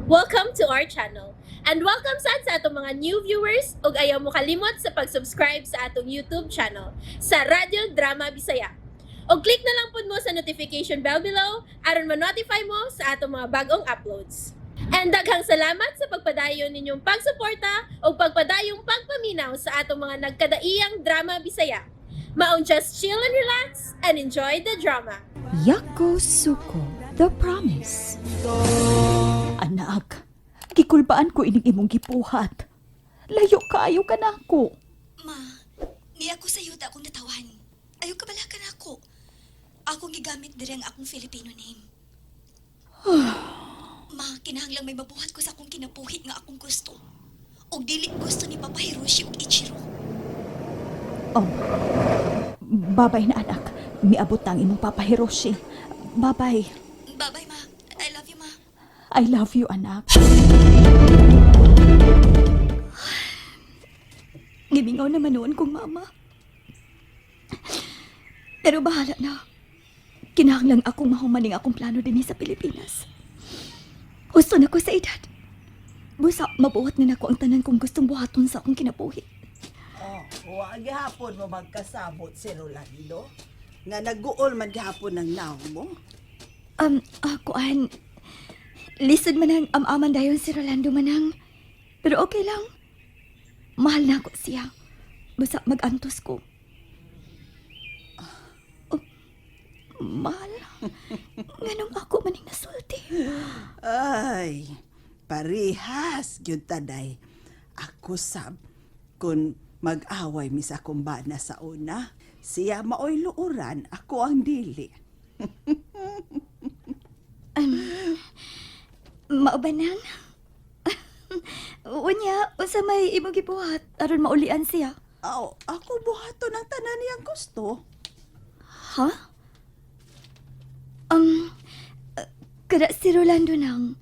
Welcome to our channel. And welcome sad sa atong mga new viewers ug ayaw mo kalimot sa pag-subscribe sa atong YouTube channel sa Radyo Drama Bisaya. Og click na lang pud mo sa notification bell below aron ma-notify mo sa atong mga bagong uploads. And daghang salamat sa pagpadayon ninyong pagsuporta ug pagpadayong pagpaminaw sa atong mga nagkadaiyang drama Bisaya. Maong just chill and relax and enjoy the drama. Yako Suko, The Promise. Anak, gikulbaan ko ining imong gipuhat. Layo kaayo ka nako. Ma, niya ko sa yuta akong natawan. Ayaw kabalakan ako. Akong gigamit diri ang akong Filipino name. Ma, kinahanglang may mabuhat ko sa akong kinabuhi nga akong gusto. Og dili gusto ni Papa Hiroshi og Ichiro. Oh, babay na anak. Miabot na ang imong Papa Hiroshi. Babay. Bye-bye, ma. I love you, ma. I love you, anak. Gimingaw naman noon kong mama. Pero bahala na. Kinahanglan akong mahumaning akong plano din sa Pilipinas. Husto na ko sa edad. Busa, mabuhat na nako ang tanan kong gustong buhaton sa akong kinabuhi. Oh, wa gihapon mo magkasabot si Rolando. Nga naguol man gihapon ang naong mo. Kuan, lisod man ang amaman dayon si Rolando manang. Pero okay lang. Mahal na ako siya. Basta mag-antos ko. Oh, mahal. Nganong ako maning nasulti. Ay, parihas gyud taday. Ako sab kun mag-away mi sa akong bana sa una, siya maoy luoran, ako ang dili. Maubanang. Unya, unsa may imong gibuhat aron maulian siya? Aw, ako buhaton ang tanan niyang gusto. Ha? Um, kada si Rolando nang,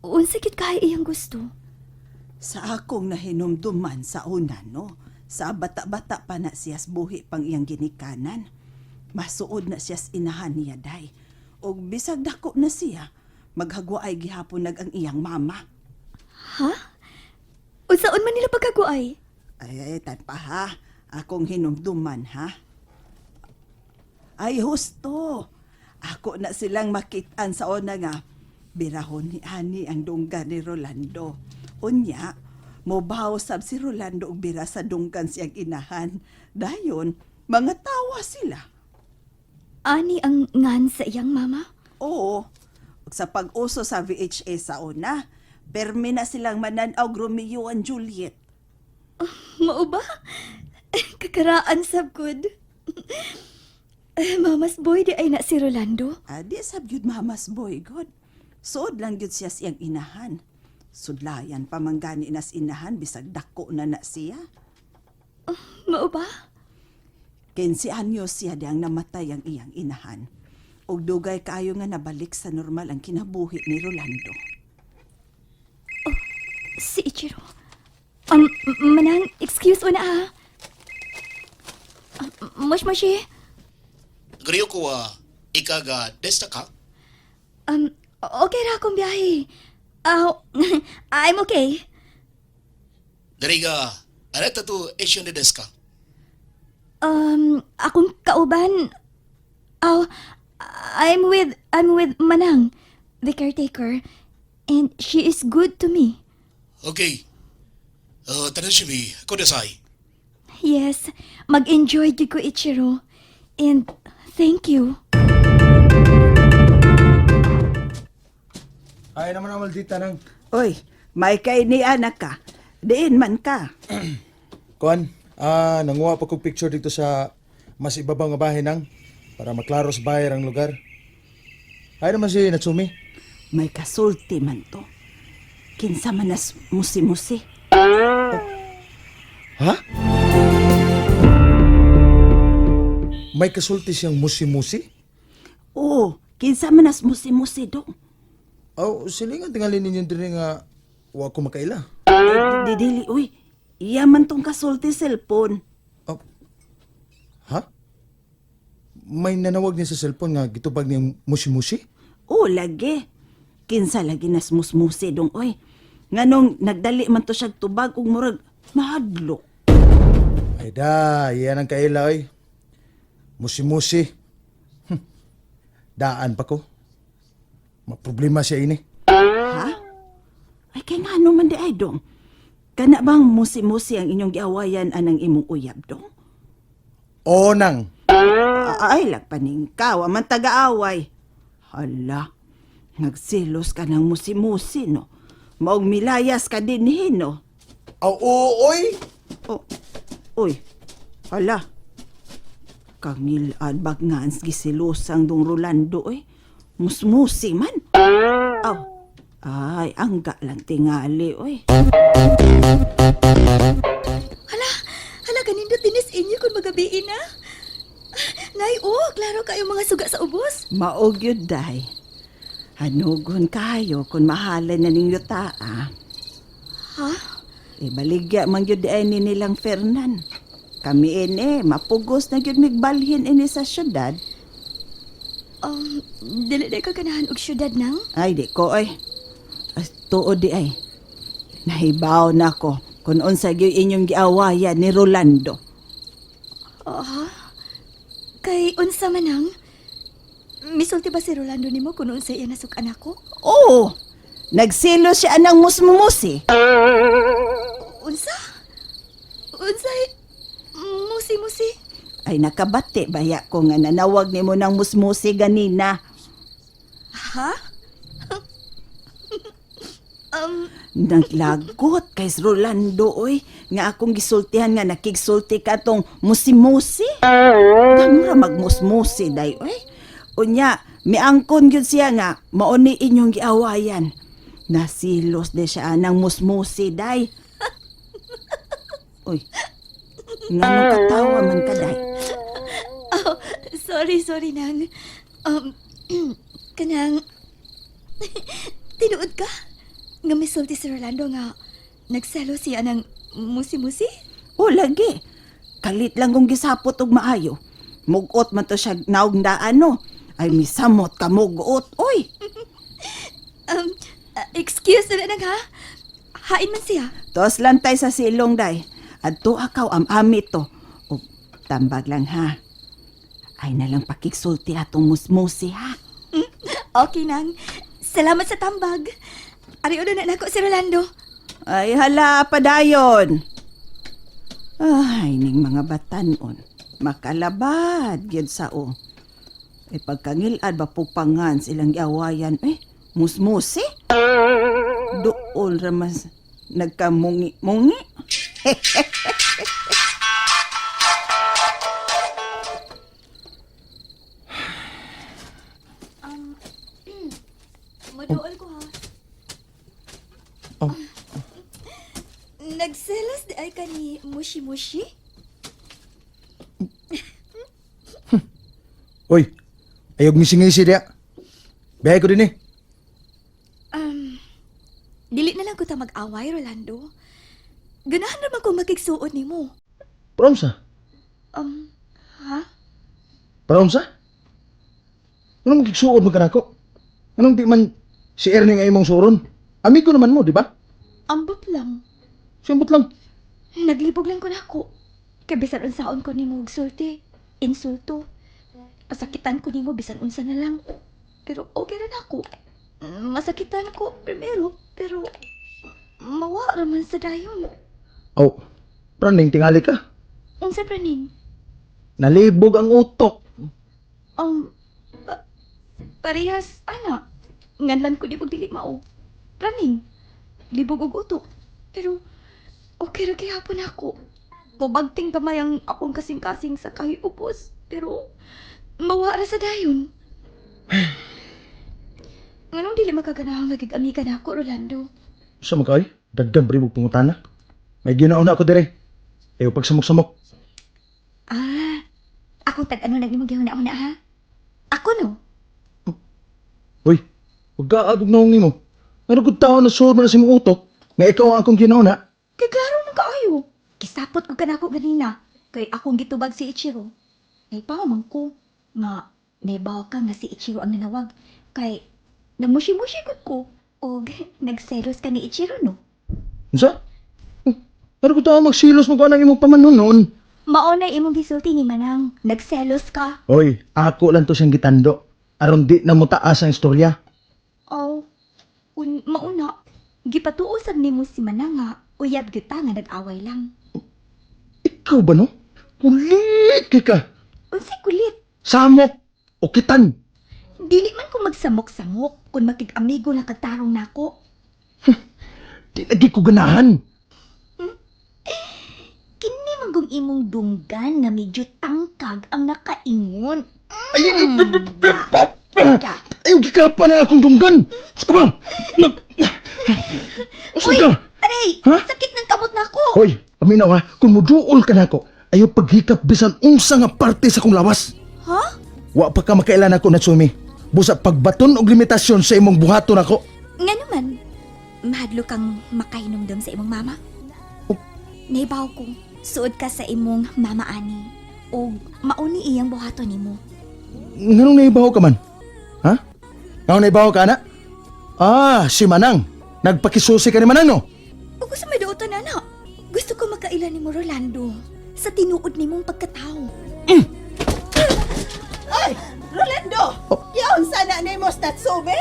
unsa kit kay iyang gusto? Sa akong nahinumduman sa una, no? Sa bata-bata pa na siyas buhi pang iyang ginikanan. Masuod na siyas inahan niya, day. Og bisag dako na siya, maghagwa ay gihapon nag ang iyang mama. Ha? Unsaon man nila pagkaguay? Ay, ay, tan pa ha. Akong hinumduman, ha? Ay, husto. Ako na silang makitaan sa una nga. Birahon ni Ani ang dunggan ni Rolando. Unya, mobaw sab si Rolando og bira sa dunggan siyang inahan. Dayon, mga tawa sila. Ani ang ngan sa iyang mama? Oo, ug sa pag-uso sa VHS sa una, permi na silang mananaw Romeo and Juliet. Mao ba? Kakaraan sab good. Eh, Mama's boy di ay na si Rolando. Adi sab gyud mamas boy god. Suod lang gyud siya siyang inahan. Sudlayan pa man gani nas inahan bisag dako na na siya. Mao ba? 15 anyos siya diyang namatay ang iyang inahan. Ug dugay kaayo nga nabalik sa normal ang kinabuhi ni Rolando. Si Ichiro. Manang, excuse una ah. Moshi moshi. Ryoko wa ikaga deshita ka? Okay ra akong biyahe. Ah, I'm okay. Dere ga anata to issho ni desu ka? Akong kauban. Oh, I'm with Manang, the caretaker, and she is good to me. Okay. Tanoshimi kudasai. Yes, mag-enjoy gyud ko, Ichiro. And thank you. Ay naman ang maldita nang. Oy, may kay ni anak ka. Diin man ka. Kuan, nanguha pa kog picture dito sa mas ibabaw nga bahay nang para maklaro sa bayar ang lugar. Ay naman si Natsumi. May kasulti man to. Kinsa man nas musi-musi. Ha? May kasulti siyang musi-musi? Oo, kinsa man nas musi-musi dong. Oh, silingan tingali ninyo diri nga wa ko makaila. Ay, di dili, uy. Iya man tong kasulti cellphone. Oh. Ha? May nanawag niya sa cellphone nga gitubag niyang musi-musi? Oo, lagi. Kinsa lagi nas musmusi dong oy. Nganong nagdali man to siya tubag ug murag nahadlok. Ay da, yan ang kaila oy. Musi-musi. Daan pa ko. Maproblema siya ini. Ha? Ay kay ngano man di ay dong. Kana bang musi-musi ang inyong giawayan anang imong uyab dong? Oo nang. Ay, lagpaning ka, wa man tagaaway. Hala, nagselos ka ng musi-musi, no? Maog milayas ka din, no? Aw, oo, oy. Oh, uy, hala. Kangilad bagngans gisilosang dong Rolando, oy. Musmusi man. Aw, ay, angga lang tingali, oy. Hala, hala kanindot dinis inyo kung magabiin na. Nay, oh, klaro kayo mga suga sa ubos. Maog yun, day. Hanugon kayo kung mahalay na ninyo taa. Ha? Ibaligya man gyud ay ni nilang Fernan. Kami ini, mapugos na gyud migbalhin ini sa syudad. Dili day ka ganahan og syudad nang? Ay, di ko ay. Ay, tuod di ay. Nahibaw na ko kung unsa gyud inyong giawayan ni Rolando. Aha. Kay unsa man ang? Misulti ba si Rolando nimo kung unsa iya nasuk-an ako? Oo! Nagsilo siya anang musmumusi. Unsa? Unsay musi-musi? Ay, nakabati baya ko nga nanawag nimo ng musmusi ganina. Ha? Naglagot kay Rolando oy nga akong gisultihan nga nakigsulti ka tong musimusi. Kamura magmusmusi day oy. Unya, miangkon gyud siya nga mao ni inyong giawayan. Nasilos de siya anang musmusi day. Uy. Nganong katawa man ka day? Oh, sorry, sorry nang. Kanang tinuod ka? Nga misulti si Rolando nga nagselo siya ng musi-musi? O lagi. Kalit lang kong gisapot og maayo. Mugot man to siya naog na ano. Ay misamot ka mugot oy. Excuse na lang ha? Hain man siya. Tos lantay sa silong day. Adto akaw am-ami to. O, tambag lang ha. Ay na lang pakigsulti atong musmusi ha. Okay nang. Salamat sa tambag. Ari na nako si Rolando. Ay hala padayon. Ay ning mga batanon. Makalabad gyud sa o. Ay pagkangilad ba pupangan silang giawayan eh musmusi. Dool ra mas nagkamungi-mungi. Maduol ko ha. Oh. Nagselos di ay ka ni Mushi Mushi? Oy, ayog misingisi diya. Biyahe ko din eh. Dili na lang ko ta mag-away, Rolando. Ganahan naman ko makigsuot nimo. Paramsa? Ha? Paramsa? Anong magkiksuod mo kanako? Anong di man si Ernie nga imong suron? Amigo naman mo, di ba? Ambot lang. Simbot lang. Naglibog lang ko nako. Kay bisan unsaon ko nimo og sulti, insulto. Pasakitan ko nimo bisan unsa na lang. Pero okay ra nako. Masakitan ko primero, pero mawa ra man sa dayon. Aw, praning tingali ka. Unsa praning? Nalibog ang utok. Parehas ana. Nganlan ko di pag dili mao. Praning. Libog og utok. Pero okay ra gihapon ako. Mubagting gamay ang akong kasing-kasing sa kahiubos. Pero mawa ra sa dayon. Nganong dili makaganahang magig-amiga na ako, Rolando? Sa mga ay, dagdag bri mo pangutana. May ginauna ako dire. Ayaw pagsamok-samok. Ah, akong tag-ano lang imong gihuna-una ha? Ako no? Uy, huwag ka agog naong nimo. Ano kung tao na suod mo na sa imong utok, nga ikaw ang akong ginauna. Kay klaro man kaayo. Kisapot ko kanako ganina. Kay akong gitubag si Ichiro. Naipaw man ko. Nga, naibaw ka nga si Ichiro ang nanawag. Kay, Nagmushi-mushi gud ko. Og nagselos ka ni Ichiro, no? Unsa? Pero ko ta magsilos mo ko anang imong pamanon noon. Mao na imong gisulti ni Manang. Nagselos ka. Oy, ako lang to siyang gitando. Aron di na mo taas ang istorya. Oh, un mauna. Gipatuo sab nimo si Manang nga uyab gyud ta nga nag-away lang. Ikaw ba no? Kulit kay ka. Unsay kulit? Samok o kitan. Dili man ko magsamok-samok kung makig-amigo lang kagtarong nako. Di lagi ko ganahan. Kini man kung imong dunggan nga medyo tangkag ang nakaingon. Ay, Ka. ay, gikapa na akong dunggan. Sa ba? Nag... Usa ka? Aray! Ha? Sakit ng kamot nako. Hoy, paminaw ha, kung muduol ka nako, ayaw paghikap bisan unsa nga parte sa kong lawas. Ha? Wa pa ka makailan ako, Natsumi. Busa pagbaton og limitasyon sa imong buhaton ako. Nga naman, mahadlo kang makahinumdum sa imong mama. Oh. Naibaw ko, suod ka sa imong mama ani. O mauni iyang buhaton nimo. Nganong naibaw ka man? Ha? Nganong naibaw ka, ana? Ah, si Manang. Nagpakisusi ka ni Manang, no? Ug sa may dautan ana. Gusto ko makaila nimo Rolando sa tinuod nimong pagkatao. Ay, Rolando! Giunsa na nimo sa Natsume?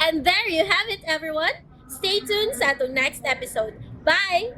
And there you have it, everyone. Stay tuned sa atong next episode. Bye!